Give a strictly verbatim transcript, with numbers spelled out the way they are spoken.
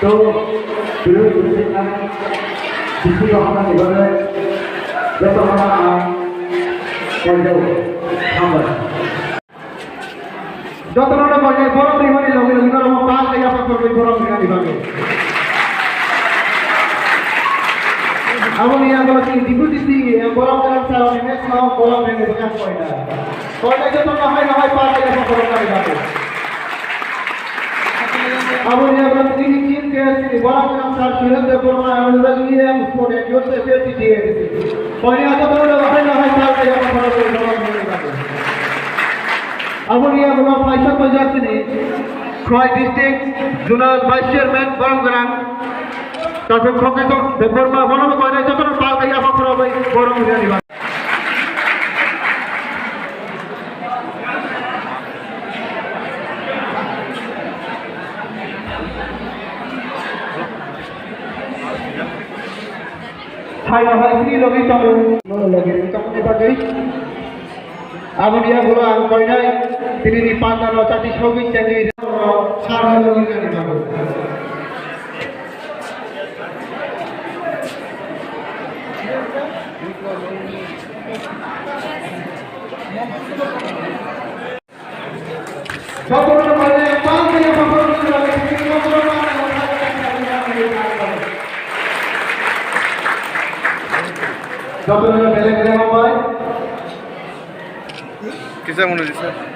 To, dulu dulu kan, sisi orang di mana, joto mana ang, kau jauh, hambar. Jotono no koinai borok rimani logi logi norok pal kaiya pakhor bai borok rimani bagwi. Aboni yago chini deputy C E M borok gwnang sir ni next round borok rimani bagwi koinai. Koinai jotono hai no hai pal kaiya pakhor bai bagwi. Aboni yago chini chief guest chini borok gwnang sir Suhel Debbarma, honorable E M, sport and youth affairs, T T A D C. Koinai jotono no hai no hai pal kaiya pakhor bai borok rimani bagwi. Aboni yago paisa paisa chini Khowai District Zonal Vice Chairman borok gwnang Tatung Khokesong Debbarma, bono bo koinai jotono pal kaiya pakhor bai borok rimani bagwi. Hai no hai sini logi tongo, no logi tongo ni bagwi. Aboni yago ang koinai, tini ni panda no chati sogwi chengwi sar no logi ni bagwi. Kisa munu di sir.